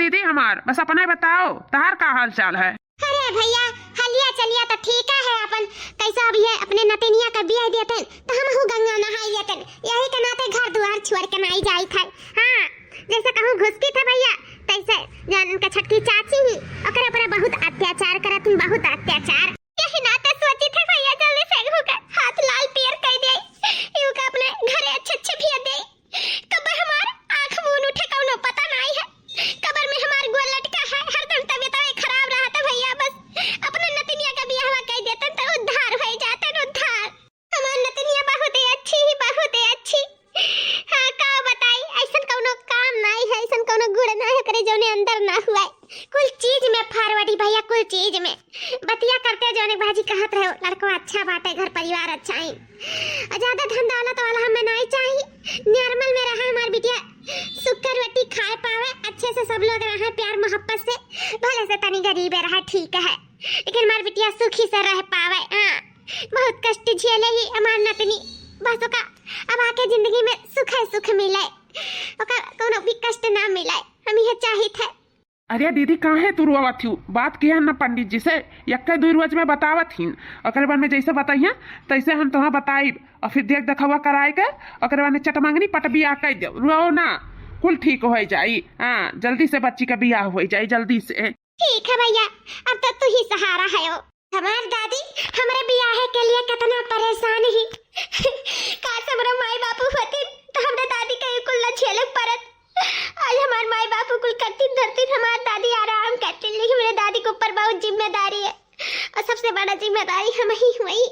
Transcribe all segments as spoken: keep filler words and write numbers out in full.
दीदी हमार, बस अपना ही बताओ, तहार का हाल चाल है? अरे भैया, हलिया चलिया तो ठीक है, अपन कैसा अभी है, अपने नतिनिया का बियाह देतन, तो हमहू गंगा नहाई लेतन। यही के नाते घर दुआर छोड़ के नाई जाई था। हाँ, जैसे कहूँ घुसकी था भैया, तैसे जौन उनका छोटकी चाची ही, ओकरे ऊपर बहुत अत्याचार करत हूँ, बहुत अत्याचार। यही नाते सोची थे भैया, जल्दी से इहू का हाथ लाल पियर कर दे, इहू का अपने घरे अच्छे अच्छे भेज दे। कबर हमार आँख मून उठे कौनो पता नाई है। कबर में हमार गोल लटका है, हरदम तबियत खराब रहत है भैया। बस अपने नतिनिया का बियाहवा कर देतन तो उद्धार हो जातन, उद्धार। हमार नतिनिया बहुत ही अच्छी ही, बहुत ही अच्छी। हाँ, का बताई, ऐसन कौनो काम नाई है, ऐसन कौनो गुण नाई है ओकरे जौने अंदर ना हुआ है। कुल चीज में forward ही भैया, कुल चीज में। बतिया करते जौने भाजी कहत रहे, लड़कवा अच्छा बाटे, घर परिवार अच्छा है, और ज्यादा धन दौलत वाला हमें नाई चाही। Normal में रहे हमार बिटिया, सुक्कर रोटी खाए पावे, अच्छे से सब लोग रहे प्यार मोहब्बत से, भले से तनी गरीबे रहे ठीक है, लेकिन हमार बिटिया सुखी से रह पावे। हाँ, बहुत कष्ट झेले ही हमार नतनी, बस ओका अब आके जिंदगी में सुख है, सुख मिले, ओका कौनो भी कष्ट ना मिले, हम यह चाहित है। अरे दीदी, काहे तू रोवत हिउ? बात किया न पंडित जी से, यक्के दुई रोज में बतावत हिन। ओकरे बाद में जैसे बताइए, तैसे हम तोहा बताइब। और फिर देख देखवा कराए के, ओकरे बाद में चटमंगनी पट बियाह कर देब। रोओ ना, कुल ठीक हो जाई। हाँ, जल्दी से बच्ची का बियाह हो जाई, जल्दी से। ठीक है भैया, अब तो तू ही सहारा है ओ। हमार दादी हमरे बियाहे के लिए कितना परेशान ही। काश हमरे माई बापू होतिन तो हमरे दादी के ई कुल न झेले पड़त। आज हमार माई बापू कुल करतिन धरतिन, हमार दादी आराम करतिन, लेकिन हमरे दादी के ऊपर बहुत जिम्मेदारी है और सबसे बड़ा जिम्मेदारी हम ही हुई।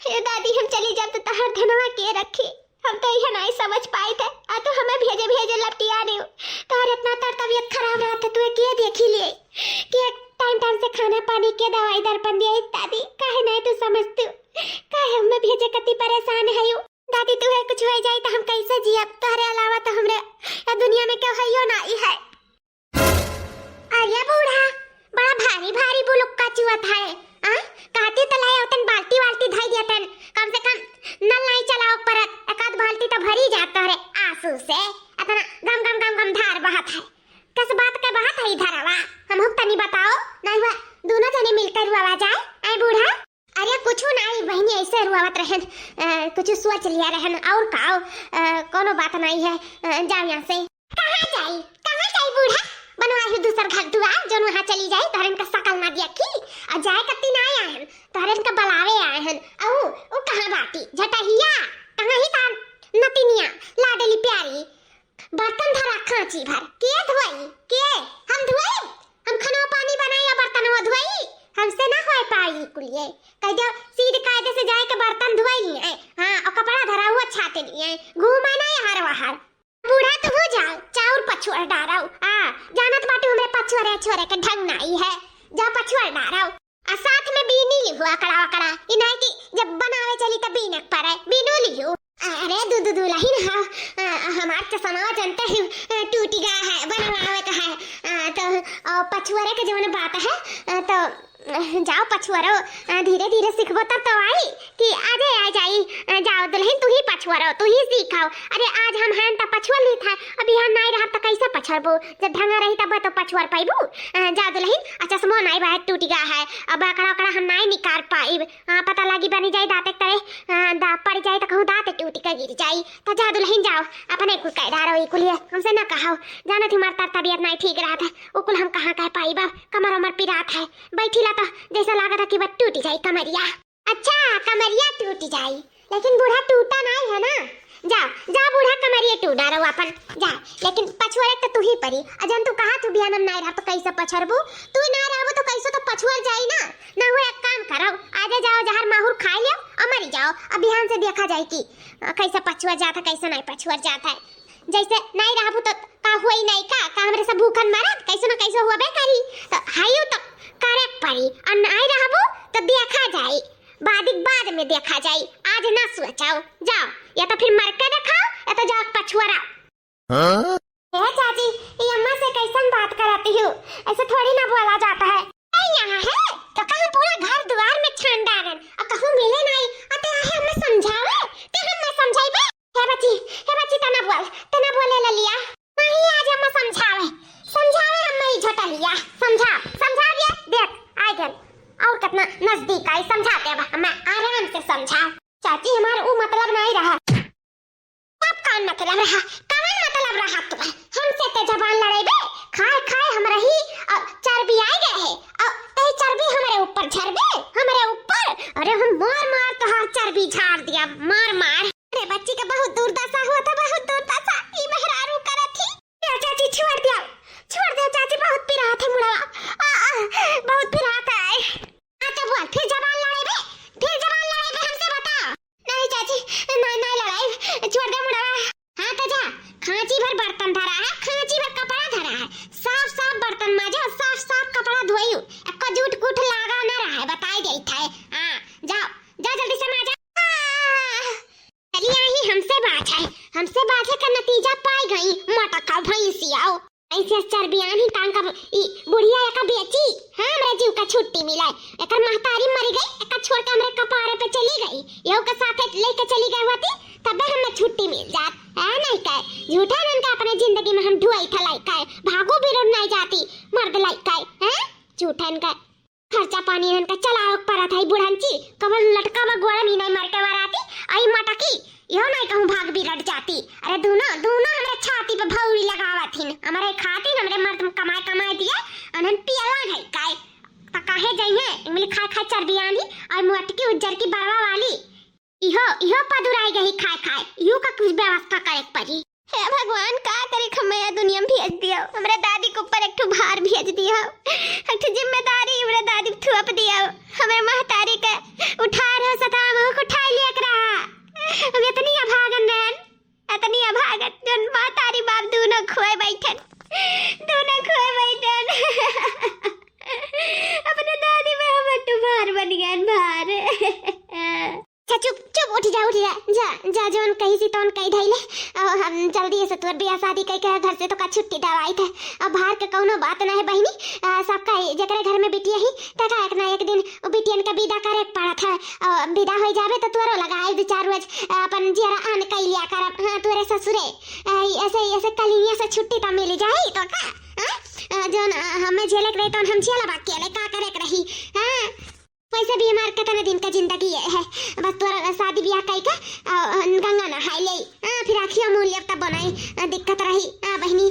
हे दादी, हम चली जाब तो तहार धनवा के रखी? हम तो यह नहीं समझ पाइत है, आ तू हमें भेजे भेजे लपटिया रही हो। तोहर इतना तर तबीयत खराब रहत है, तू के देखी लिए? के टाइम टाइम से खाना पानी के दवाई दर्पण दिया दादी, काहे नहीं तू समझतू? काहे हमें भेजे कति परेशान है यू? दादी, तू है कुछ हो जाए तो हम कैसे जियब? तोहरे अलावा तो हमरे या दुनिया में क्यों है यो ना ई है। अरे बूढ़ा, बड़ा भारी भारी बुलुक्का चुअत है। आ? कहती तो लाई अवतन बाल्टी वाल्टी धई दियतन, कम से कम नल नहीं चलाओ परत, एक आध बाल्टी तो भरी जात तोहरे आंसू से। इतना गम गम गम गम धार बहत है, किस बात के बहत है ई धरवा? हमहू तनी बताओ, नहीं हुआ दोनों जने मिलकर रुआवा जाए। ऐ बूढ़ा। अरे कुछ नाई बहिनी, ऐसे रुआवत रहन, अ, कुछ सोच लिया रहन और का, अ, कोनो बात नाई है, अ, जाओ यहाँ से। कहाँ जाई, कहाँ जाई बूढ़ा? बनवाई हो दूसर घर दुआर, जौन वहाँ चली जाई, तोहरन का सकल ना देखी। और जाए कत्ती ना आए हन, तोहरन का बलावे आए हन। अऊ, ऊ कहाँ बाटी? झटहिया, कहाँ ही तार नतिनिया, लाडली प्यारी? बर्तन धरा खांची भर, के धोई? के? हम धोई? हम खनवा पानी बनाई या बर्तनवा धोई? हमसे ना होए पाई कुलिए। कह दो, सीध कायदे से जाए के बर्तन धोई लिए, हाँ, और कपड़ा धरा हुआ छाटे लिए, घूमे ना यहाँ वहाँ। बूढ़ा तू हो जाओ, चाउर पछुअर डारौ। आ, जानत बाटू हमरे पछुअरे छोरे के ढंग नाई है। जा पछुअर डारौ। आ साथ में बीनी लिहु अकड़ा वकड़ा। ई नाई कि जब बनावे चली त बीने के पड़े, बीनो लिहु। अरे दू दू दुलहिन हा, आ, हमार चश्मा जनते ही, आ, टूटी गया है, बनवावे का है। आ, तो, आ, पछुअरे के जौन बात है, आ, तो जाओ पछुअरो, अ, धीरे धीरे सीखबो तब तो आई कि आजे आ जाई। अ, जाओ दुलहिन, तू ही पछुअरो, तू ही सीखाओ। अरे आज हम हैं त पछुअल ही था, अभी हम नाई रहब त कैसे पछुअबो? जब ढंगा रही तब तो पछुअर पाइबू। अ, जाओ दुलहिन, आ चश्मो नाई बा, टूट गया है, अब अकड़ा अकड़ा हम नाई निकाल पाइब। अ, पता लगी बनी जाई दाँत के तरे, अ, दा-, पड़ जाई त कहूँ दाँत टूट के गिर जाई। त जा दुलहिन जाओ, अपने कुल कैदा रहो ई कुलिए, हमसे न कहो। जानत ही मार तार तबियत नाई ठीक रहत है, उ कुल हम कहाँ कह पाइब, कमर उमर पिरात है। बैठीला तो जैसा लागत है कि बस टूट जाई कमरिया। अच्छा, कमरिया टूट जाई, लेकिन बूढ़ा टूटा नाई है ना। जा, जा बूढ़ा कमरिया टूटा रहो अपन, जा। लेकिन पछुअरे तो तू ही परी। अजन तू कहा तू बिहान हम नाई रहब तो कैसे पछुअरबू? तू नाई रहबू तो कैसे तो पछुअर जाई ना। ना हुआ एक काम करो, आजे जाओ जहर माहुर खाई लियो और मरी जाओ। अब बिहान से देखा जाए कि, अ, कैसे पछुअर जाता, कैसे नाई पछुअर जाता है। जैसे नाई रहबू तो का हुई नाई का, का हमरे सब भूखन मरत, कैसे ना कैसे हुआ बे करी। तो हाइयो तो करे पड़ी, और नाई रहबू तो देखा जाई, बादिक बाद में देखा जाई, आज ना सोचाओ, जाओ, या तो फिर मर के देखाओ, या तो जाओ पछुअरा। हाँ? ए चाची, ये अम्मा से कैसन बात कराती हो? ऐसे थोड़ी ना बोला जाता है। ए, यहाँ है तो कहाँ पूरा घर द्वार में छान डारन, और कहूँ मिले नहीं, अते आहे हमें समझावे, ते हमें समझाइबे? हे बच्ची, हे बच्ची, तना बोल, तना बोले ललिया। नहीं, आज हम समझावे, समझावे मतलब रहा, कवन मतलब रहा तुम्हें? हमसे ते जबान लड़ाइबे, खाए खाए हम रही, और चर्बी आए गए है, और तही चर्बी हमारे ऊपर झरबे, हमारे ऊपर। अरे हम मार मार तोहार चर्बी झाड़ दिया, मार मार। अरे बच्ची का बहुत दुर्दशा हुआ था, बहुत दुर्दशा। ई मेहरारू करत ही। ए चाची छोड़ दिया, छोड़ दिया चाची, बहुत पिरात है मुड़वा। आ, आ, बहुत पिरात है। हाँ तो बोल, फिर जबान लड़ाइबे, फिर जबान लड़ाइबे हमसे बता। नहीं चाची, नहीं, नहीं लड़ाई, छोड़ दे मुड़वा। हाँ तो जा, खांची भर बर्तन धरा है, खांची भर कपड़ा धरा है, साफ साफ बर्तन माजो, साफ साफ कपड़ा धोइयो, एक्को जूठ कूठ लागा ना रहा है, बताई देत है। हाँ, जाओ, जा जल्दी से माजा। आ, चली आई हमसे बाझे, हमसे बाझे का नतीजा पाई गई, मोटका भैंसिया। ऐसे चर्बियान ही टांग का ई बुढ़िया एका बेची, हाँ, हमरे जीव का छुट्टी मिले। एकर महतारी मर गई, एका छोड़ के हमरे कपारे पे चली गई। यहू के साथे लेके चली गई होती, तबे हमें छुट्टी मिल जात। है नहीं के, झूठे इनका अपने जिंदगी में हम ढुआई था लाई के, भागो बिरुन नहीं जाती, मर्द लाई के, हैं? झूठे इनका खर्चा पानी इनका चलावे के परत है। बुढ़ंची, कवन लटका बा गोड़ा में नहीं मर के वराती, आई मटकी, इहो नहीं कहूँ भाग बिरट जाती। अरे दूनो, दूनो हमरे छाती पे भौरी लगावत हिन, हमरे खातिन, हमरे मर्द कमाए कमाए दिए, अनहन पियला है काय? त काहे जइहे, इमली खाए खाए चर्बियानी, और मोटकी उज्जर की बरवा वाली, इहो, इहो पदुराई गई खाए खाए, इहो का कुछ व्यवस्था करे के पड़ी। हे भगवान, का करे, हमें या दुनिया में भेज दियो, हमरे दादी के ऊपर एक ठो भार भेज दियो, एक ठो जिम्मेदारी हमरे दादी पे थोप दियो, हमरे महतारी के उठाए रहो सताम, ओके उठाए लिया के रहा। हम इतनी अभागन रहन, इतनी अभागन, जौन महतारी बाप दूनो खोए बैठन, दूनो खोए बैठन। अपने दादी में हम एक ठो भार बन गए, भार। अच्छा, चुप, चुप, उठ जा, उठ जा, जा, जा, जौन कही सी तौन कही धइले, और हम जल्दी से तोर बियाह शादी कई के घर से तो का छुट्टी दवाई थे। अब बाहर के कौनो बात नहीं है बहिनी, आ, सबका ही, जेकरे घर में बिटिया ही, तका एक ना एक दिन वो बिटियन के विदा करे के पड़त है, और विदा हो जाबे तो तोरो लगा एक दो चार रोज, आ, अपन जियरा आन कई लिया करब, हाँ, तोरे ससुरे, आ, ऐसे, ऐसे कलिया से छुट्टी तो मिल जाई तो का, हाँ? आ, जौन, आ, हमें झेले के रही तौन हम झेलब अकेले, का करे के रही, हाँ? वैसे भी हमार कितने दिन का जिंदगी ये है, बस तोरा शादी ब्याह कई के, आ, गंगा नहाई ले, आ, फिर आँखिया मुँह लेब तब बनाई, आ, दिक्कत रही, आ, बहिनी।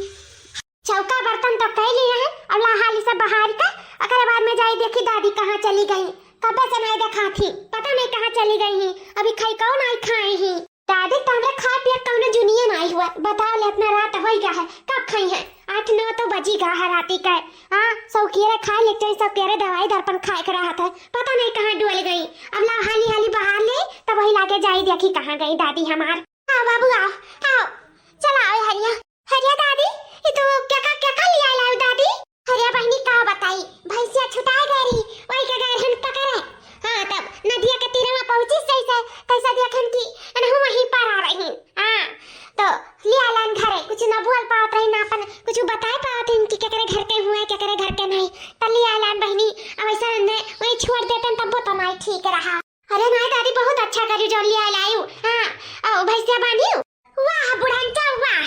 चौका बर्तन तो कई लिए हैं, अब ला हाली से बहार के, ओकरे बाद में जाई देखी दादी कहाँ चली गई, कब्बे से नहीं देखा थी, पता नहीं कहाँ चली गई हैं, अभी खाई कौन आई खाए ही। दादी, तो हमरे खाए पिए कौनो जुनिये नाई हुआ। बताओ ले, इतना रात होई गया है, कब खाई है? आठ नौ तो बजी गया है राती का। हाँ, सौकेरे खाए लेते हैं, सौकेरे दवाई दर्पण खाए के रहत है, पता नहीं कहाँ डोल गई। अब लाओ हाली हाली बहार ले, तब वही लागे जाई देखी कहाँ गई दादी हमार। आओ बाबू, आओ, आओ, चला आओ हरिया। हरिया दादी, ये तो क्या का, क्या का लिया लाओ दादी? अरे बहिनी, का बताई, भैंसिया छुटाए गए रही, वही के गए रहन पकड़े। हाँ, तब नदिया के तीरवा पहुँची, सही से कैसे देखन कि अनहु वहीं पर आ रही। हाँ, तो लिया लान घरे, कुछ न बोल पावत रही, ना अपन कुछ बताए पावत रही कि केकरे घर के हुए, केकरे घर के नहीं। तो लिया लान बहिनी, अब ऐसा ने वही छोड़ देतन, तब वो तो नहीं ठीक रहा। अरे नहीं दादी, बहुत अच्छा करी जो लिया लायू। हाँ, ओ भैंसिया बांधी। वाह बुढ़ंचा वाह,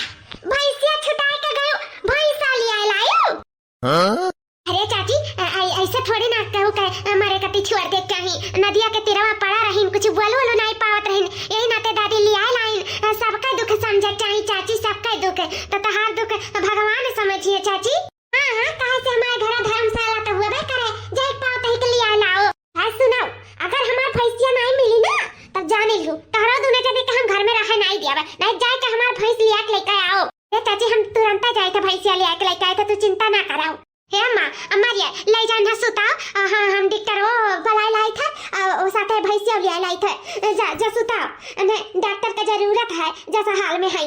भैंसिया छुटाए के गयो, भैंसा लिया लायो। हाँ? अरे चाची, अ, अ, ऐसे थोड़ी ना कहू के, अ, मरे कती छोड़ दे चाही। नदिया के तीरवा पड़ा रहीन, कुछ बोलो बोलो नहीं पावत रहीन, यही नाते दादी लिया लाइन। अ, सबका दुख समझे चाही चाची, सबका दुख। तो तहार दुख भगवान समझिए चाची। हाँ, हाँ, काहे से हमारे घरा धर्मशाला तो हुए करे, जाए पाओ तही के लिया लाओ। हाँ, सुनाओ, अगर हमार भैंसिया नहीं मिली ना, तब जाने लियो, तहरा दोनों जने के हम घर में रहे नहीं दियावे, नहीं जाए के हमार भैंस लिया के लेके आओ। ए चाची, हम तुरंत जाए थे, भैंसिया लिया के लेके आए थे, तू चिंता ना कराओ। हे अम्मा, अम्मा रे, ले जान है सुताओ, आ, हाँ, हम डॉक्टर वो बुलाए लाई थे, आ, वो साथे भैंसिया लिया लाई थे, जा, जा सुताओ, ने डॉक्टर का जरूरत है, जैसा हाल में है।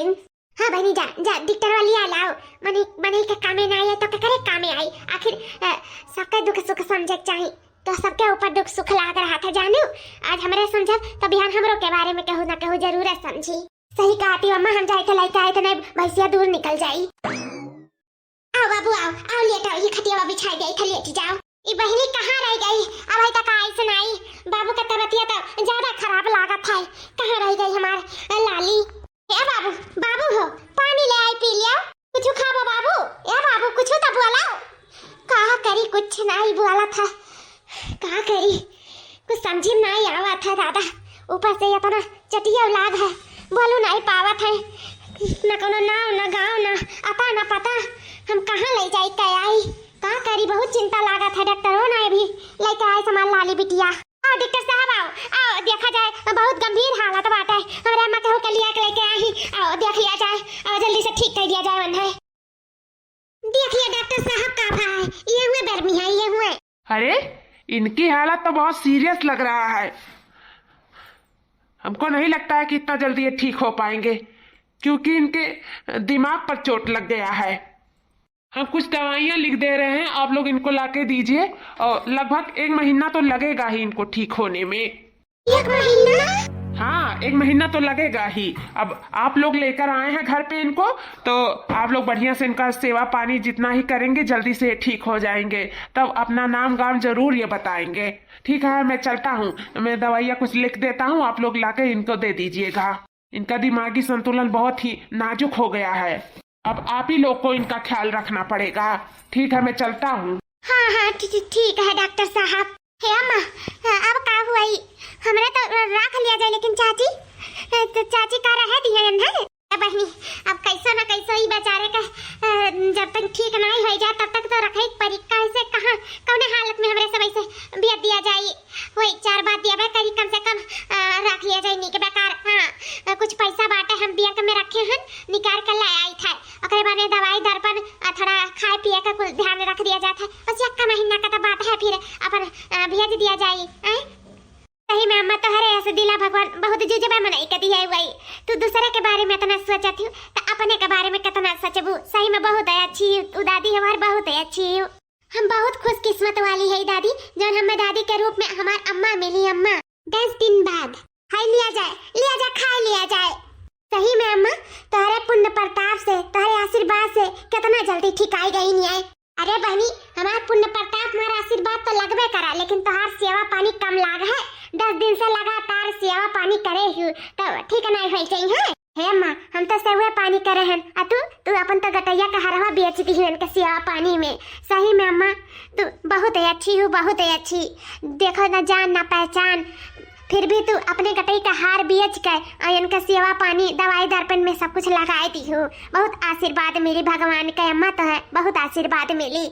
हाँ बहिनी, जा, जा, डॉक्टर वाली आ लाओ। मने, मने के कामे ना आई तो केकरे कामे आई? आखिर, अ, सबके दुख सुख समझे के चाही। तो सबके ऊपर दुख सुख लाग रहा था जानू। आज हमरे समझब तो बिहान हमरो के बारे में केहू ना केहू जरूर समझी। सही कहती अम्मा, हम जाए थे लेके आए थे, नहीं भैंसिया दूर निकल जाई। आओ बाबू, आओ, आओ लेट आओ, ये खटिया बिछाई दे, इधर लेट जाओ। ई बहिनी कहाँ रह गई? अब तक आई से नहीं। बाबू का तबीयत तो ज्यादा खराब लागत है। कहाँ रह गई हमार लाली? ए बाबू, बाबू हो, पानी ले आई, पी लिया। कुछ खाबो बाबू? ए बाबू, कुछ तो बोला। का करी, कुछ नहीं बोला था। का करी, कुछ समझी नहीं आवा था दादा। ऊपर से इतना चटिया औलाद है, बोलू नहीं पावत है। न कउनो नाव, न गाँव, न अता, न पता। हम कहाँ लइ जाई के आई? का करी, बहुत चिंता लागत है। डॉक्टरो ना अभी लइके आए सामान लाली बिटिया। आओ डॉक्टर साहब, आओ, आओ, देखा जाए, बहुत गंभीर हालत बाटे। हमरे अम्मा के हो के लिया के लइके आई, आओ, देख लिया जाए, आओ, जल्दी से ठीक कर दिया जाए उन्हें। देखिए डॉक्टर साहब, का भा है, ये हुए गर्मी है, ये हुए। अरे, इनकी हालत तो बहुत सीरियस लग रहा है। हमको नहीं लगता है कि इतना जल्दी ये ठीक हो पाएंगे, क्योंकि इनके दिमाग पर चोट लग गया है। हम कुछ दवाइयाँ लिख दे रहे हैं, आप लोग इनको लाके दीजिए, और लगभग एक महीना तो लगेगा ही इनको ठीक होने में। एक महीना? हाँ, एक महीना तो लगेगा ही। अब आप लोग लेकर आए हैं घर पे इनको, तो आप लोग बढ़िया से इनका सेवा पानी जितना ही करेंगे, जल्दी से ठीक हो जाएंगे। तब अपना नाम गाम जरूर ये बताएंगे। ठीक है, मैं चलता हूँ, मैं दवाइयाँ कुछ लिख देता हूँ, आप लोग लाके इनको दे दीजिएगा। इनका दिमागी संतुलन बहुत ही नाजुक हो गया है। अब आप ही लोग को इनका ख्याल रखना पड़ेगा। ठीक है, मैं चलता हूँ। हाँ, हाँ, ठी-, ठी-, ठीक है डॉक्टर साहब। हे अम्मा, हाँ, अब का हुई? हमरे तो राख लिया जाए, लेकिन चाची, अ, तो चाची का रहे दिए है? ए बहिनी, अब कैसो ना कैसो ई बेचारे का, अ, जब तक ठीक नाई होइ जाए, तब तक तो रखे के परी। कैसे, कहाँ, कौने हालत में हमरे सब ऐसे बिया दिया जाई? वही चार बात दिया बे करी, कम से कम, अ, रख लिया जाए नीक बेकार। हाँ, अ, कुछ पैसा बाटे हम बैंक में रखे हन, निकाल कर ले आई था। ओकरे बाद में दवाई दर्पण, अ, थोड़ा खाए पिए का कुल ध्यान रख दिया जात है। बस एक महीना का तो बात है, फिर अपन, अ, भेज दिया जाई, हैं? सही में अम्मा, तोहरे ऐसे दिला भगवान बहुत जुजबा मनई के दिए हुई। तू दूसरे के बारे में इतना सोचत हूँ, तो अपने के बारे में कितना सोचबू। सही में बहुत है अच्छी, उ दादी हमार बहुत है अच्छी। हम बहुत खुशकिस्मत वाली है दादी, जौन हमें दादी के रूप में हमार अम्मा मिली। अम्मा, दस दिन बाद खाई लिया जाए, लिया जाए, खाई लिया जाए। सही में अम्मा, तोहरे पुण्य प्रताप से, तोहरे आशीर्वाद से कितना जल्दी ठीक आई गई नहीं है। अरे बहनी, हमार पुण्य प्रताप, हमार आशीर्वाद तो लगबे करा, लेकिन तोहार सेवा पानी कम लाग है। दस दिन से लगातार सेवा पानी करे हूँ, तो ठीक नहीं हो जाई है। हे अम्मा, हम तो सेवा पानी करे हन, आ तू, तू अपन तो गटैया का हरवा बेच दी हन के सेवा पानी में। सही में अम्मा, तू बहुत ही अच्छी हूँ, बहुत ही अच्छी। देखो ना जान ना पहचान, फिर भी तू अपने गटई का हार बेच के और इनका सेवा पानी, दवाई दर्पण में सब कुछ लगाए दी हूँ। बहुत आशीर्वाद मिली भगवान के अम्मा, तो है बहुत आशीर्वाद मिली।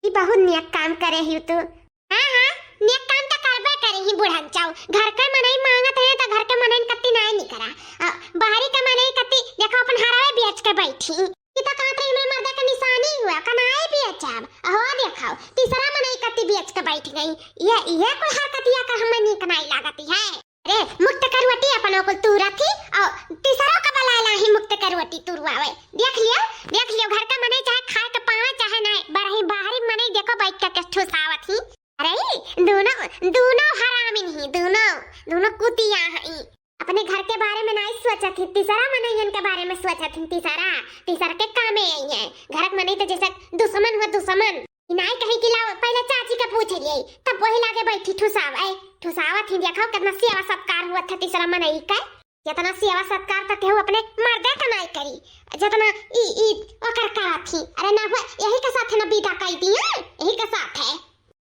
ई बहुत नेक काम करे ही तू। हाँ, हाँ, नेक काम तो करबे करे ही बुढ़न चाऊ। घर के मनई मांगत है तो घर के मनई कत्ती नाय निकरा। आ, बाहरी के मनई कत्ती देखो अपन हरावे बेच के बैठी। ई तो कहत रही हमरे मर्दा के निशानी हुआ, कनाए बेचब। अहो देखो, तीसरा मनई कत्ती बेच के बैठ गई। ये, ये कुल हरकतिया का हमें नीक नाई लागती है। अरे, मुक्त करवटी अपनो कुल तू रखी और तीसरा का बलाए लाही मुक्त करवटी तुरवावे। देख लियो, देख लियो, घर का मनई चाहे खाए के पावे चाहे नाय, बरही बाहरी मनई देखो बैठ के ठुसावत ही। अरे, दोनों, दोनों हरामिन ही, दोनों, दोनों कुतिया ही। अपने घर के बारे में नाई सोचत ही, तीसरा मनइयन के बारे में सोचत ही। तीसरा, तीसरा के कामे आई है। घर के मनई तो जैसे दुश्मन हुआ दुश्मन। ई नाई कहीं कि लाओ, पहले चाची के पूछ लिए, तब वही लागे बैठी ठुसावे। ठुसावत ही, देखो कितना सेवा सत्कार हुआ था तीसरा मनई का। जितना सेवा सत्कार तो केहू अपने मर्दे का नाई करी, जितना ई, ई ओकर करत ही। अरे ना हुआ, यही के साथ ना विदा कई दिया, यही के साथ है।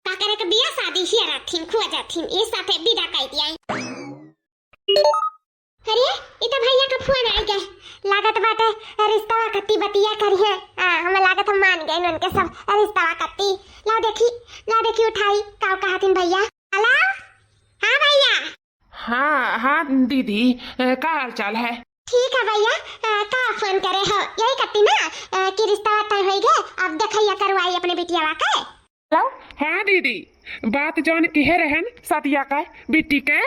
का करे के बिया शादी हियरा थीन, खुआ जाथिन, ये साथे विदा कई दिया। अरे, ई तो भैया का फोन आ गए। लागत बाटे रिश्तवा कत्ती बतिया करिहे। आ, हम लागत हम मान गए उनके सब रिश्तवा कत्ती। लाओ देखी, लाओ देखी उठाई, का कहथिन भैया। हेलो, हाँ भैया। हाँ, हाँ दीदी, अ, का हाल चाल है? ठीक है भैया, अ, का फोन करे हो? यही कत्ती ना, अ, कि रिश्तवा तय होई गए, अब देखैया करवाई अपने बिटियावा के। हेलो, हाँ दीदी, बात जौन किहे रहन सदिया का बिट्टी के,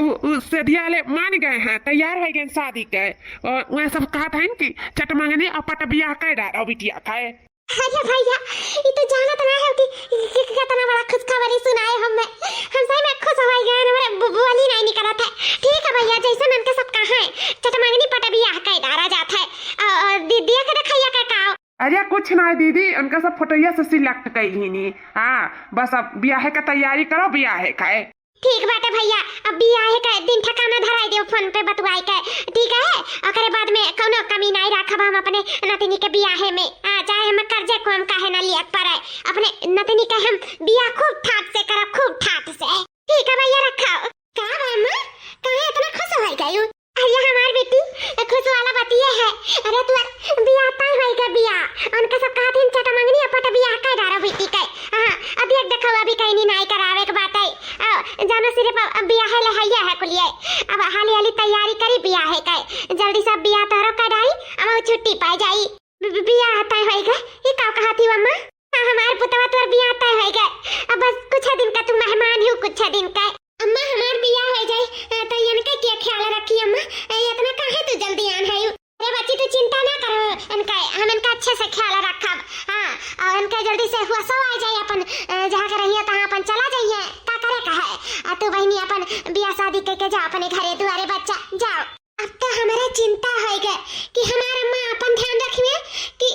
उ, उ सदिया ले मान गए हैं, तैयार हो गए शादी के। और वह सब कहत हैं कि चटमंगनी और पट बियाह कर डालो बिटिया का। अरे भैया, ई तो जानत ना है कि, कि, कि कितना बड़ा खुशखबरी सुनाए हमें। हम सही में खुश हो गए, हमारे बो-, बोली नहीं निकलत है। ठीक है भैया, जैसे मन के सब कहा है, चटमंगनी पट बियाह कर डाला जात है। और, और दीदिया के देखैया का का अरे कुछ ना दीदी, उनका सब फोटोइया से सिलेक्ट कइलीनी। हाँ, बस अब बियाहे का तैयारी करो, बियाहे का है। ठीक बाटे भैया, अब बियाहे का दिन ठिकाना धराई देउ फोन पे बतुआई के, ठीक है? ओकरे बाद में कौनो कमी नहीं रखब हम अपने नतिनी के बियाहे में। आ, चाहे हम कर्जे को हम काहे ना लियत पड़े, अपने नतिनी के हम बियाह खूब ठाट से करब, खूब ठाट से। ठीक है भैया, रखो। का बा अम्मा, काहे इतना खुश हो गई? अरे हमार बेटी, खुश वाला बात ये है, अरे तुअर बियाह तय होई गए बियाह। उनका सब कहत हिन चटमंगनी अपट बियाह कर डारो बेटी के। हाँ, अब एक देखो अभी कहीं नहीं नाई करावे के बात है। आओ, जानो सिर्फ अब बियाह ले हैया है कुलिए। अब हाली हाली तैयारी करी बियाह है के। जल्दी सब बियाह तोहरो कर डारी, अब छुट्टी पाई जाई। बि-, बि-, बियाह तय होई गए, ये का कहत ही अम्मा? हाँ, हमार पुतवा तोर बियाह तय होई गए। अब बस कुछ दिन का तू मेहमान ही हो, कुछ दिन का। अम्मा, हमार बियाह होई जाई, अ, तो इनके क्या ख्याल रखी अम्मा? अ, इतना काहे तू जल्दी आन है? अरे बच्ची, तू चिंता ना करो, इनका, हम इनका अच्छे से ख्याल रखब। हाँ, और इनके जल्दी से हुआ सो आ जाए अपन, अ, जहाँ के रहिए तहाँ अपन चला जाइए। का करे का है? आ तू बहिनी अपन बियाह शादी करके जा अपने घरे दुआरे बच्चा, जाओ। अब तो हमारा चिंता होई गए कि हमार अम्मा अपन ध्यान रखिए कि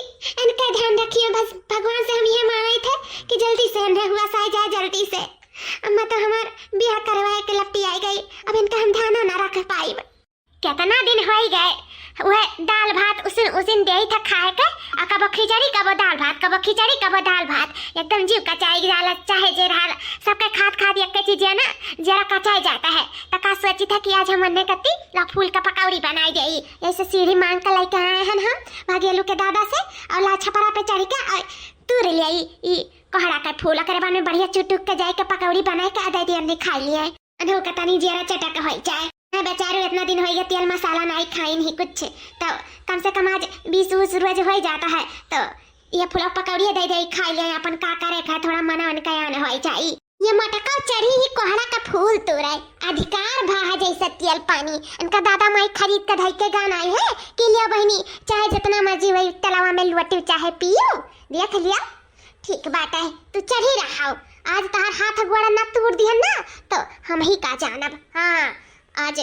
इनका ध्यान रखिए। बस भगवान से हम ये मांगे थे कि जल्दी से इन्हें हुआ सो आ जाए, जल्दी से। अम्मा तो हमार बियाह करवाए के लपटी आई गई, अब इनका हम ध्यान ना रख पाई। कितना दिन होई गए, वह दाल भात उसिन उसिन देई था खाए के, आ कबो खिचड़ी, कबो दाल भात, कबो खिचड़ी, कबो दाल भात, एकदम जीव कचाई जाला, चाहे जे रहल, सबके खात खात एक चीज है ना, जरा कचाई जाता है। तो का सोची था कि आज हम अन्ने कत्ती ला फूल का पकौड़ी बनाई देई। ऐसे सीढ़ी मांग के लेके आए हैं हम भागेलू के दादा से, और ला छपरा पे चढ़ के और तूर ले आई ई कोहड़ा का फूल, ओकरे बाद में बढ़िया चुटुक के जाए के पकौड़ी बनाए के आ दे दिया, हमने खा लिए। अनहु का तनी जियरा चटक होई जाए। हाँ, बेचारू इतना दिन होई गया, तेल मसाला नाई खाइन ही कुछ, तो कम से कम आज बीस उस रोज होई जाता है, तो ये फुलक पकौड़िया दे दे खा ले, अपन का करे का थोड़ा मना उनका यान होई जाई। ये मोटका चढ़ी ही कोहड़ा का फूल तोड़े, अधिकार भा है जैसे तेल पानी। इनका दादा माई खरीद के धई के गान आई है कि लिया बहिनी, चाहे जितना मर्जी वही तलावा में लोटियो चाहे पियो, देख लिया। ठीक बात है, तू चढ़ी रहाओ। आज तहार हाथ गोड़ा ना तोड़ दिहन ना, तो हम ही का जानब। हाँ, आज,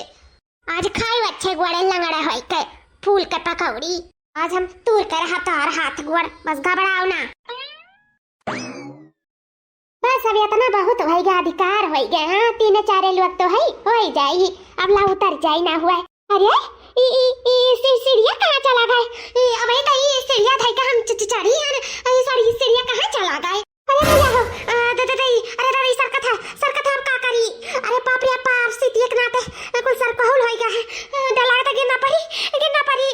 आज खाई अच्छे गोड़े लंगड़े होई के फूल के पकौड़ी। आज हम तूर के रहा तोहर हाथ गोड़, बस घबराओ ना। बस अब इतना बहुत होई गया, अधिकार होई गया। हाँ, तीन चारे लोग तो है, होई जाई, अब ला उतर जाई ना हुआ। अरे, ई, ई, ई, सी-, सीढ़िया कहाँ चला गए? ई, अबे तो ई सीढ़िया धई के हम च-, च-, चढ़ी है ना, ई सारी सीढ़िया कहाँ चला गए? अरे भैया हो, अ, दे, दे, दे, अरे दादा, ई सरकत है, सरकत है, हम का करी? अरे बाप रे बाप, सीतिये के नाते, अ, कुल सर कहूल होई गया है। अ, डर लागत है, गिर ना पड़ी, गिर ना पड़ी।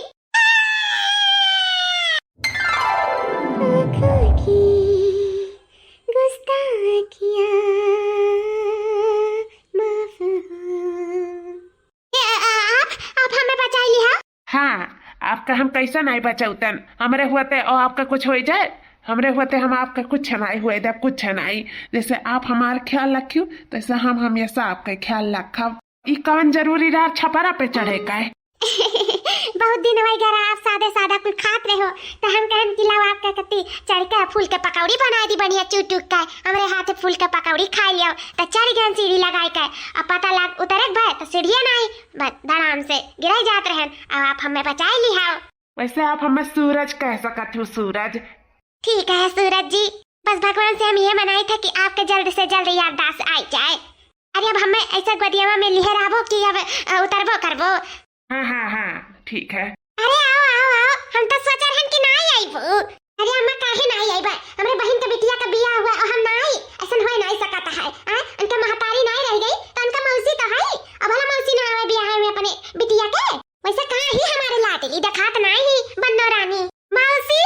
आँखों की गुस्ताखियाँ माफ हो। ए, आ, आ, आप, आप हमें बचाई लिहा। हाँ, आपका हम कैसे नहीं बचौतन? हमरे हुआते और आपका कुछ होई जाए, हमरे हुआते हम आपका कुछ नहीं हुए देब, कुछ नहीं। जैसे आप हमार ख्याल रखियो, तैसे हम हमेशा आपका ख्याल रखब। ई कौन जरूरी रहा छपरा पे चढ़े का है? बहुत दिन होई गया आप सादे सादा कुछ खात रहे हो, तो हम कहन कि लाओ आपके कत्ती चढ़ के फूल के पकौड़ी बनाई दी बढ़िया चुटुक के, हमरे हाथ फूल के पकौड़ी खाई लियो। तो चढ़ गए सीढ़ी लगाई के, अब पता लाग उतरे के भय तो सीढ़िया नहीं, बस धड़ाम से गिरे जात रहन। अब आप हमें बचाई लिहाओ। वैसे आप हमें सूरज कह सकत हो, सूरज। ठीक है सूरज जी, बस भगवान से हम ये मनाई था कि आपके जल्द से जल्द याददाश्त आई जाए। अरे अब हमें ऐसा गोदियावा में लिहे रहबो कि अब, अ, उतरबो करबो। हाँ, हाँ, हाँ, ठीक है। अरे आओ, आओ, आओ, हम तो सोच रहन कि ना आई आईबो। अरे अम्मा, काहे ना आई आईबा? हमरे बहिन के बिटिया का बियाह हुआ और हम ना आई, ऐसन होए ना सकता है। आ, उनके महतारी ना रह गई तो उनका मौसी तो है। अब भला मौसी ना आवे बियाह में अपने बिटिया के? वैसे कहाँ ही हमारे लाडली, देखात ना ही बन्नो रानी। मौसी,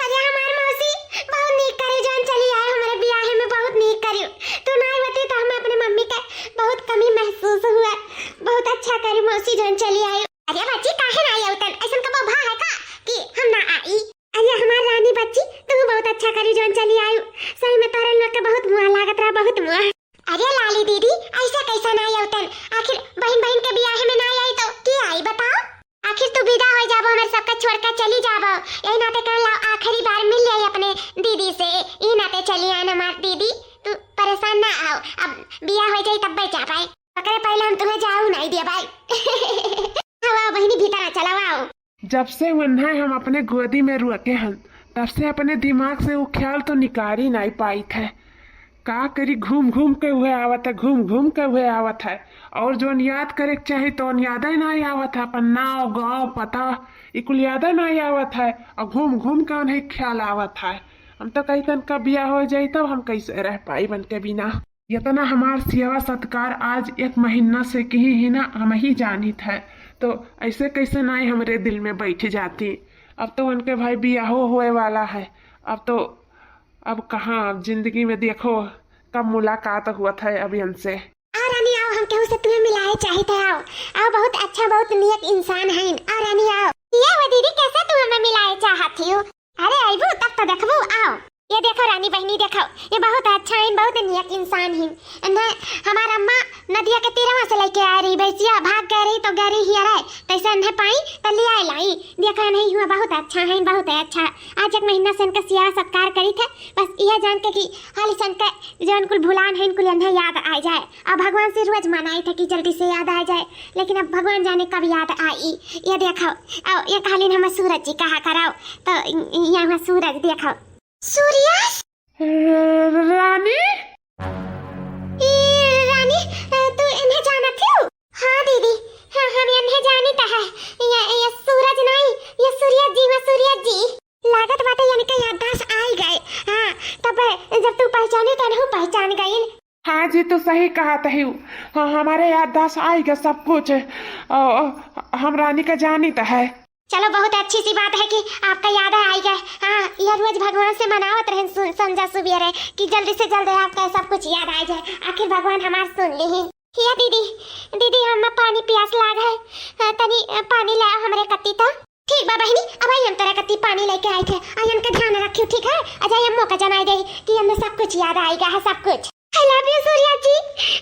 अरे हमार मौसी, बहुत नीक करी जौन चली आए हमारे बियाह में, बहुत नीक करी। तू ना होती तो हमें अपने मम्मी के बहुत कमी महसूस हुआ। बहुत अच्छा करी मौसी जौन चली आए। अरे बच्ची, काहे ना आई उतन? ऐसन कबो भा है का कि हम ना आई? अरे हमार रानी बच्ची, तू बहुत अच्छा करी जौन चली आयु। सही में तोरे लोग के बहुत मुआ लागत रहा, बहुत मुआ। अरे लाली दीदी, ऐसे कैसा ना आई उतन? आखिर बहिन बहिन के बियाह में ना आई तो के आई बताओ? आखिर तू विदा हो जाबो, हमरे सबके छोड़ के चली जाबो। यही नाते कहन लाओ आखिरी बार मिल ले अपने दीदी से, ई नाते चली आन हमार दीदी। तू परेशान ना आओ, अब बियाह हो जाई तब्बे जा पाए। ओकरे पहले हम तुम्हें जाऊ नहीं दिया भाई। आओ, आओ बहिनी, भीतर आ, चला आओ। जब से उन्हें हम अपने गोदी में रोके हन, तब से अपने दिमाग से वो ख्याल तो निकाल ही नहीं पाई थे। का करी, घूम घूम के हुए आवत है, घूम घूम के हुए आवत है। और जौन याद करे के चाही, तौन याद ही नहीं आवत है। अपन नाव, गाँव, पता, ई कुल याद ही नहीं आवत है। और घूम घूम के उन्हें ख्याल आवत है। हम तो कही तन का बियाह हो जाई, तब हम कैसे रह पाई बन के बिना। इतना हमार सेवा सत्कार आज एक महीना से किही ही ना, हम ही जानित है। तो ऐसे कैसे नाई हमरे दिल में बैठ जाती। अब तो उनके भाई बियाहो होए वाला है। अब तो, अब कहाँ, अब जिंदगी में देखो कब मुलाकात हुआ था अब इनसे। आओ रानी, आओ, हम केहू से तुम्हें मिलाए चाहित है। आओ, आओ, बहुत अच्छा, बहुत नियत इंसान है। आओ रानी, आओ। ये वो दीदी, कैसे तुम हमें मिलाए चाहती हो? अरे अइबू तब तो देखबू। आओ, ये देखो रानी बहनी, देखो, ये बहुत अच्छा है, बहुत नियत इंसान है। इन्हें हमार अम्मा नदिया के तीरवा से लेके आ रही भैंसिया, भाग गए रही तो गए रही हियरे, तैसे इन्हें पाई तो ले आए लाई। देखो नहीं हुआ, बहुत अच्छा है, बहुत अच्छा। आज एक महीना से इनका सियारा सत्कार करी थे, बस यह जान के कि हाल इनका जो इनकुल भुलान है, इनकुल इन्हें याद आ जाए। अब भगवान से रोज मनाई थे कि जल्दी से याद आ जाए, लेकिन अब भगवान जाने कब याद आई। ये देखो, आओ, ये कहलिन हमें सूरज जी कहा कराओ, तो ये हमें सूरज देखो। सूर्य? र-, रानी? ए, रानी, तू इन्हें जानत हो? हाँ दीदी, हाँ, हम इन्हें जानित है। ये, ये सूरज नहीं, ये सूर्य जी, वो सूर्य जी। लागत बाटे इनके याददाश्त आई गए। हाँ, तब जब तू पहचानी तो इनहू पहचान गई। हाँ जी, तू सही कहत हऊ। हाँ, हमारे याददाश्त आई गए सब कुछ। अ, हम रानी का जानित है। चलो, बहुत अच्छी सी बात है कि आपका याद आई गए। हाँ, यह रोज भगवान से मनावत रहे सु-, संझा सुबेरे कि जल्दी से जल्दी आपका सब कुछ याद आ जाए। आखिर भगवान हमार सुन ली। या दीदी, दीदी, हम पानी प्यास लाग है। हाँ, तनी, अ, पानी ले आओ हमरे कत्ती तो। ठीक बा बहिनी, अब आई हम तोरा कत्ती पानी लेके आई थे। आई इनका ध्यान रखियो, ठीक है? अजय अम्मो का जनाई दे कि हमें सब कुछ याद आएगा है, सब कुछ। I love you सूर्या जी,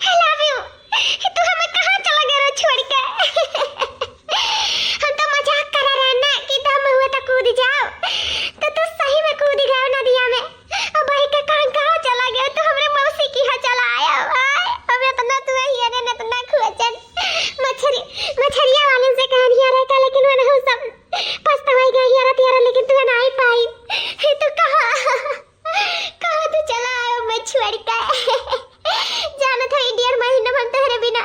I love you। तू हमें कहाँ चला गया रे छोड़ के? हम तो मजाक करा रहे ना कि दम हुआ तो कूद जाओ, तो तू सही में कूद गया नदिया में। अब भाई का कहाँ, कहाँ चला गया? तू हमरे मौसी की यहाँ चला आया। आय, अब इतना तू हियरे न इतना खुआचन। मछरी, मछरिया वाले से कहन हियरे का, लेकिन वो नहीं सब पछतावाई गई हियरा तियरा, लेकिन तू नहीं पाई। हे तू कहाँ, कहाँ तू चला आयो मैं छोड़ के? जानत हो, ई डेढ़ महीना हम तोहरे बिना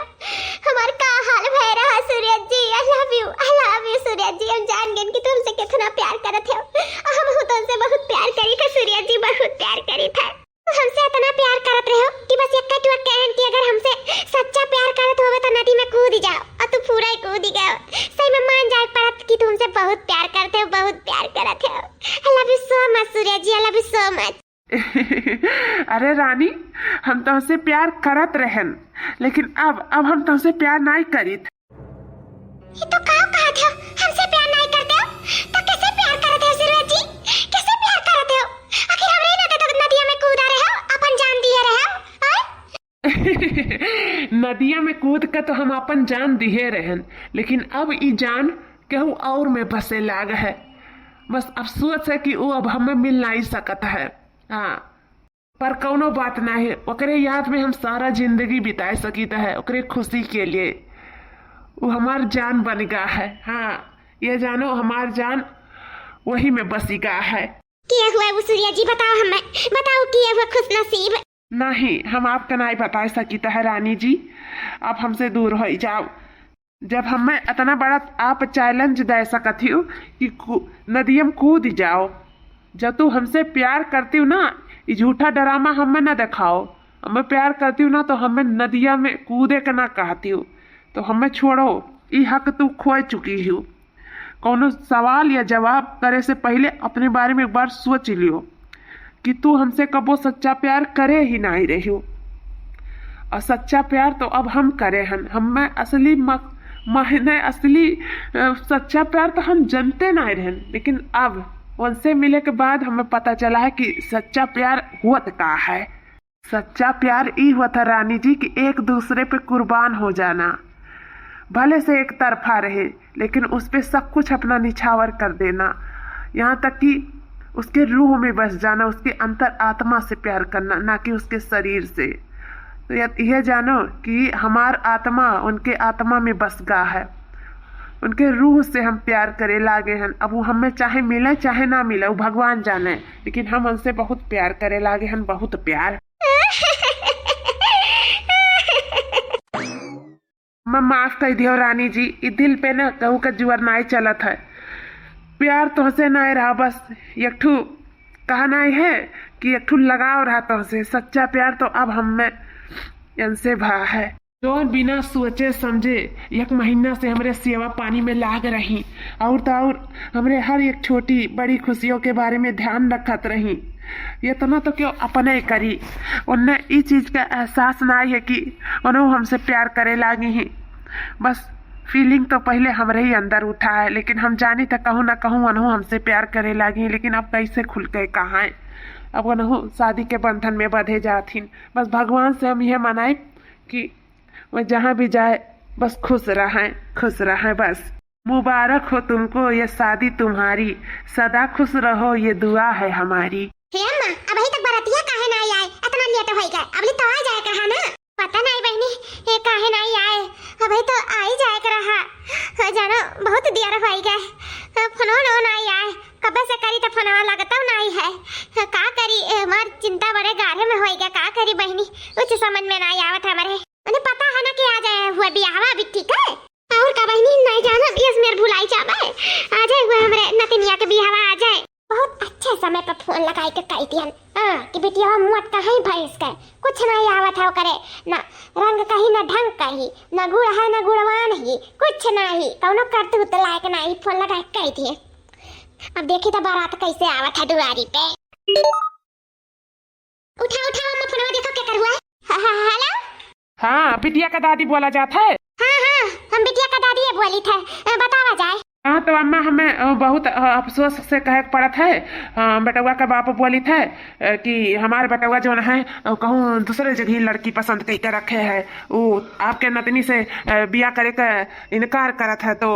हमार का हाल भय रहा सूरज जी। I love you, I love you सूरज जी। हम जान गए कि तुमसे कितना प्यार करत हो, और हम तुमसे बहुत प्यार करी थे सूरज जी, बहुत प्यार करी थे। तू हमसे इतना प्यार करत रहे हो कि बस एक टुआ कहन कि अगर हमसे सच्चा प्यार करत होवे तो नदी में कूद जाओ, और तू पूरा ही कूद गए। सही में मान जाए पड़त कि तुमसे बहुत प्यार करते हो, बहुत प्यार करत हो। I love you so much सूरज जी, I love you so much। अरे रानी, हम तुमसे प्यार करत रहन, लेकिन अब, अब हम तुमसे प्यार नहीं करीत। ये तो का कहत हो? हमसे प्यार नहीं करते हो? तो कैसे प्यार करते हो सूरज जी? कैसे प्यार करते हो? आखिर हमरे ना तो नदिया में कूदा रहे हो, अपन जान दिए रहे हो, आय? नदिया में कूद के तो हम अपन जान दिए रहन, लेकिन अब ई जान केहू और में बसे लाग है। बस अफसोस है कि वो अब हमें मिल नहीं सकत है। हाँ, पर कौनो बात ना है, ओकरे याद में हम सारा जिंदगी बिताए सकीत है, ओकरे खुशी के लिए। वो हमार जान बन गा है। हाँ, ये जानो, हमार जान वही में बसी गा है। किया हुआ वो सूर्या जी, बताओ हमें, बताओ किया हुआ खुश नसीब। नहीं, हम आपका नहीं बता सकीत है रानी जी, आप हमसे दूर हो जाओ। जब हमें इतना बड़ा आप challenge दे सकत हो कि कू-, नदिया में कूद जाओ, जब तू हमसे प्यार करती हो ना, ये झूठा ड्रामा हमें ना दिखाओ। हमें प्यार करती हो ना, तो हमें नदिया में कूदे के ना कहती हो, तो हमें छोड़ो, ई हक तू खो चुकी हो। कौनो सवाल या जवाब करे से पहले अपने बारे में एक बार सोच लियो कि तू हमसे कबो सच्चा प्यार करे ही नहीं रही हो। और सच्चा प्यार तो अब हम करे हन, हमें असली म-, मायने असली, अ, सच्चा प्यार तो हम जानते नहीं रहन, लेकिन अब उनसे मिले के बाद हमें पता चला है कि सच्चा प्यार होत का है। सच्चा प्यार ई होत है रानी जी कि एक दूसरे पे कुर्बान हो जाना, भले से एक तरफा रहे, लेकिन उस पे सब कुछ अपना निछावर कर देना, यहाँ तक कि उसके रूह में बस जाना, उसके अंतर आत्मा से प्यार करना, ना कि उसके शरीर से। तो या-, यह जानो कि हमार आत्मा उनके आत्मा में बस गा है, उनके रूह से हम प्यार करे लागे हन। अब वो हमें चाहे मिले चाहे ना मिले, वो भगवान जाने, लेकिन हम उनसे बहुत प्यार करे लागे हन, बहुत प्यार। मैं माफ कर दियो रानी जी, ई दिल पे ना कहू का जुअर नाय चलत है। प्यार तोहसे नाय रहा, बस एक ठू कहना है कि एक ठू लगाव रहा तोहसे। सच्चा प्यार तो अब हमें इनसे भा है। जौन बिना सोचे समझे एक महीना से हमरे सेवा पानी में लाग रही, और तो और हमरे हर एक छोटी बड़ी खुशियों के बारे में ध्यान रखत रही। इतना तो क्यों अपने करी, उन्हें ई चीज का एहसास ना है कि उन्हों हमसे प्यार करे लागी ही। बस feeling तो पहले हमरे ही अंदर उठा है, लेकिन हम जानी तो कहूँ ना कहूँ उन्हों हमसे प्यार करे लागी, लेकिन अब कैसे खुल के कहाँ? अब उन्हों शादी के बंधन में बंधे जाथिन। बस भगवान से हम यह मनाए कि वो जहाँ भी जाए, बस खुश रहें, खुश रहें बस। मुबारक हो तुमको ये शादी तुम्हारी, सदा खुश रहो, ये दुआ है हमारी। हे अम्मा, अबही तक बरतिया काहे नाई आए? इतना late होई गए, अबले तो आ जाए के रहा ना। पता नाई बहिनी, ये काहे नाई आए? अबही तो आई जाए के रहा। हो जानो, बहुत देर होई गए, फोनो नो नाई आए। कबे से करी तो फोनवा लगता नाई है। का करी, हमार चिंता बड़े गाढ़े में होई गए। का करी बहिनी, कुछ समझ में नाई आवत हमरे। मने पता है ना कि आ जाए हुए बियाहवा अभी, ठीक है? और का बहिनी, नहीं जाना, यस मेर भुलाई जाबे। आ जाए हुए हमरे नतिनिया के बियाहवा आ जाए। बहुत अच्छे समय पर फोन लगाई के कह दियन, हाँ, कि बिटिया मोट कहीं भैंस के, कुछ नहीं आवत है ओकरे, ना रंग कहीं, ना ढंग कहीं, ना गुण है, ना गुणवान ही, कुछ नहीं, कौनो करतूत लायक नहीं। फोन लगाई के कह दिए, अब देखी तो बारात कैसे आवत है दुआरी पे। उठा, उठा, अम्मा, फोनवा देखो, केकर हुआ है। ह-, ह-, हेलो? हाँ, बिटिया का दादी बोला जात है। हाँ, हाँ, हम बिटिया का दादी है बोली थे। अ, बतावा जाए। हाँ, तो अम्मा, हमें, अ, बहुत, अ, अफसोस से कहे के पड़त है। अ, बेटवा का बाप बोली थे, अ, कि हमार बेटवा जौन है, अ, कहूँ दूसरे जगह लड़की पसंद कई के रखे है। वो आपके नतनी से, अ, बिया करे का इनकार करत है, तो,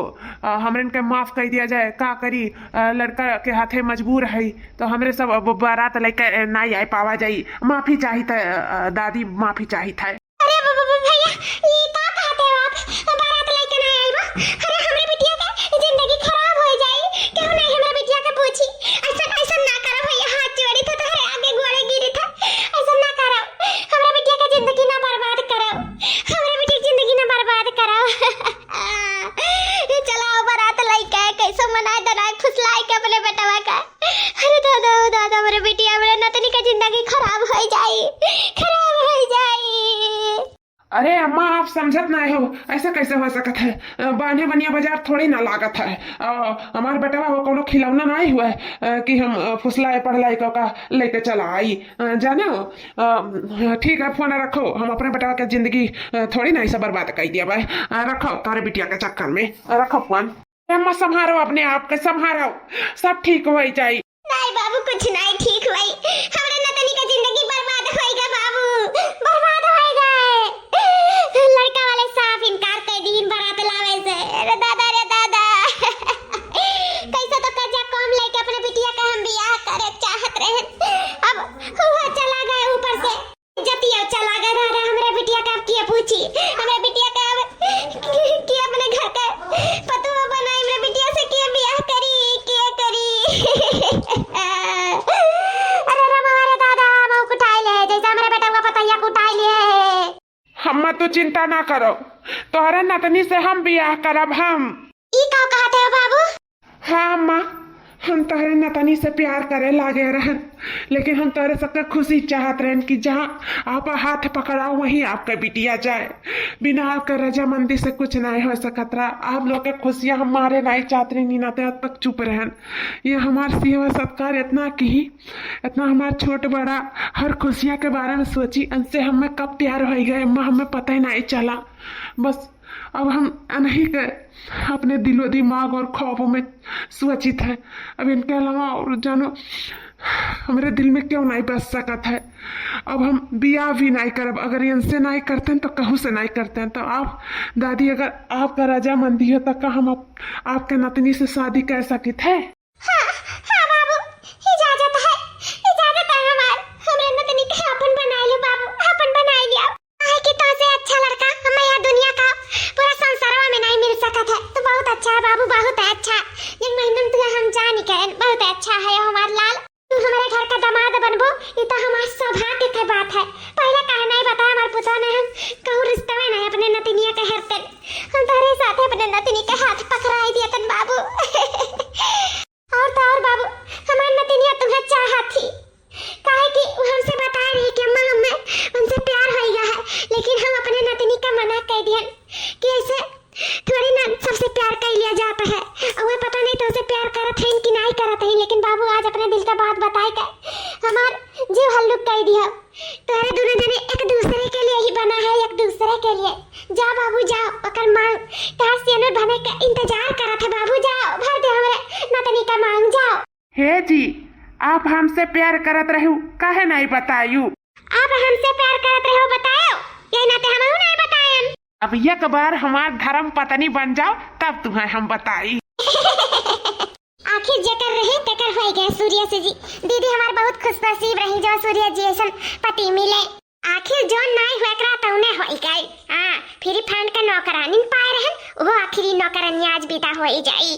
अ, हमरे इनके माफ कर दिया जाए। का करी, अ, लड़का के हाथे मजबूर है। तो हमरे सब अब बारात लेके, ए, नाई आए पावा जाई। माफी चाहित है, अ, अ, दादी, माफी चाहित है। अरे ब-, ब-, ब-, भैया, ये का कहते हो आप? बारात लेके नाई आइबो? अरे हमरे बिटिया के जिंदगी खराब हो जाई। क्यों नहीं हमरा बिटिया के पूछी? ऐसा, ऐसा ना करो भैया, हाथ जोड़ी थे तोहरे आगे गोड़े गिरी थे। ऐसा ना करो। हमरा बिटिया के जिंदगी ना बर्बाद करो। हमरा बिटिया के जिंदगी ना बर्बाद करो। चला बारात लेके कैसे मनाए दनाए फुसलाए के अपने बेटवा का। अरे दादा, ओ दादा, हमरे बिटिया, हमरे नतनी का जिंदगी खराब हो जाई, खराब हो जाई। अरे अम्मा, आप समझत नाई हो, ऐसा कैसे हो सकत है? अ, बान्हे बनिया बाजार थोड़ी ना लागत है। अ, हमार बेटवा हो कोनो खिलौना नाई हुआ है, अ, कि हम, अ, फुसलाए पढ़लाई को का लेके चला आई। अ, जाने हो, अ, ठीक है, फोन रखो, हम अपने बेटवा के जिंदगी, अ, थोड़ी ना ऐसा बर्बाद कर दिया भाई। अ, रखो, तारे बिटिया के चक्कर में, अ, रखो फोन। ए अम्मा, संभारो अपने आप के, संभारो, सब ठीक होई जाई। नाई बाबू, कुछ नाई ठीक होई। हमरे नतनी का जिंदगी बर्बाद होई गा बाबू, बर्बाद होई गा। लड़का वाले साफ इनकार कर दीन बारात लावे से। अरे दादा, रे दादा। कैसे तो कर्जा कम लेके अपने बिटिया का हम बियाह करे चाहत रहे। अब वो चला गए ऊपर से। जतिया चला गए दादा, हमरे बिटिया का अब किया पूछी, हमरे बिटिया का अब कि, कि अपने घर के पतोह बनाई, हमरे बिटिया से किया बियाह करी, किया करी। अरे रामा, अरे दादा, मऊ कुटाई ले, जैसे हमरे बेटा का पतोहिया कुटाई ले। अम्मा, तू चिंता ना करो, तोहरे नतनी से हम बियाह करब हम। ई का कहत है बाबू? हाँ अम्मा, हम तोहरे नतनी से प्यार करे लागे रहन, लेकिन हम तोहरे सबके खुशी चाहत रहन कि जहाँ आप हाथ पकड़ाओ वहीं आपका बिटिया जाए। बिना आपके रजामंदी से कुछ नहीं हो सकत रहा। आप लोग के खुशियाँ हम मारे नहीं चाहत रहन, नाते आज तक चुप रहन। ये हमार सेवा सत्कार इतना की, इतना हमार छोट बड़ा हर खुशियाँ के बारे में सोची, इनसे हमें कब प्यार हो गए अम्मा, हमें पता ही नहीं चला। बस अब हम अनही के अपने दिलो दिमाग और ख्वाबों में सोचित है। अब इनके अलावा और जानो हमरे दिल में क्यों नहीं बस सकत है। अब हम बियाह भी नहीं करब, अगर इनसे नहीं करते हैं तो कहूँ से नहीं करते हैं। तो आप दादी, अगर आपका रजामंदी हो तो का हम आप, आपके नतनी से शादी कर सकित है? हाँ, हाँ बाबू, इजाजत है, इजाजत है हमार। हमरे नतनी के आपन बनाए ले बाबू, आपन बनाए ले। काहे कि तोसे अच्छा लड़का हमें यहाँ दुनिया का पूरा संसारवा में नहीं मिल सकत है। तू बहुत अच्छा है बाबू, बहुत अच्छा। जिन महीनन तू हम जानी करेन, बहुत अच्छा है हमार लाल। तू हमारे घर का दामाद बनबो, ये तो हमार सौभाग्य के बात है। पहले काहे नहीं बताया हमार पुता ने, हम कहूँ रिश्ता में नहीं अपने नतिनिया के हरतन। हम तोहरे साथ अपने नतिनी के हाथ पकड़ाई दिया तन बाबू। और तो और बाबू, हमार नतिनिया तुम्हें चाहत थी, काहे कि वो हमसे बता रही कि अम्मा, हमें उनसे प्यार हो गया है, लेकिन हम अपने नतिनी का मना प्यार करत हईन कि नाई करत हईन, लेकिन बाबू आज अपने दिल का बात बताए के हमार जीव हल्लुक कई दिया। तोहरे दोनों जने एक दूसरे के लिए ही बना है, एक दूसरे के लिए। जा बाबू जाओ, ओकर मांग, तोहार सेनुर बने के इंतजार करत है बाबू, जाओ भर दे हमरे नतनी का मांग, जाओ। हे जी, आप हमसे प्यार करत रहू, काहे नाई बतायू? आप हमसे प्यार करत रहो, बतायो, यही नाते हमहू नाई बतायन। अब एक बार हमार धर्म पत्नी बन जाओ, तब तुम्हें हम बताई। आखिर जेकर रहे तेकर होई गए सूर्य से जी। दीदी हमार बहुत खुशनसीब रही जो सूर्य जी ऐसन पति मिले। आखिर जो नाई हुए करा तौने होई गए। हाँ, फ्री फंड का नौकरानिन पाए रहन, वो आखिरी नौकरानी आज विदा होई जाई।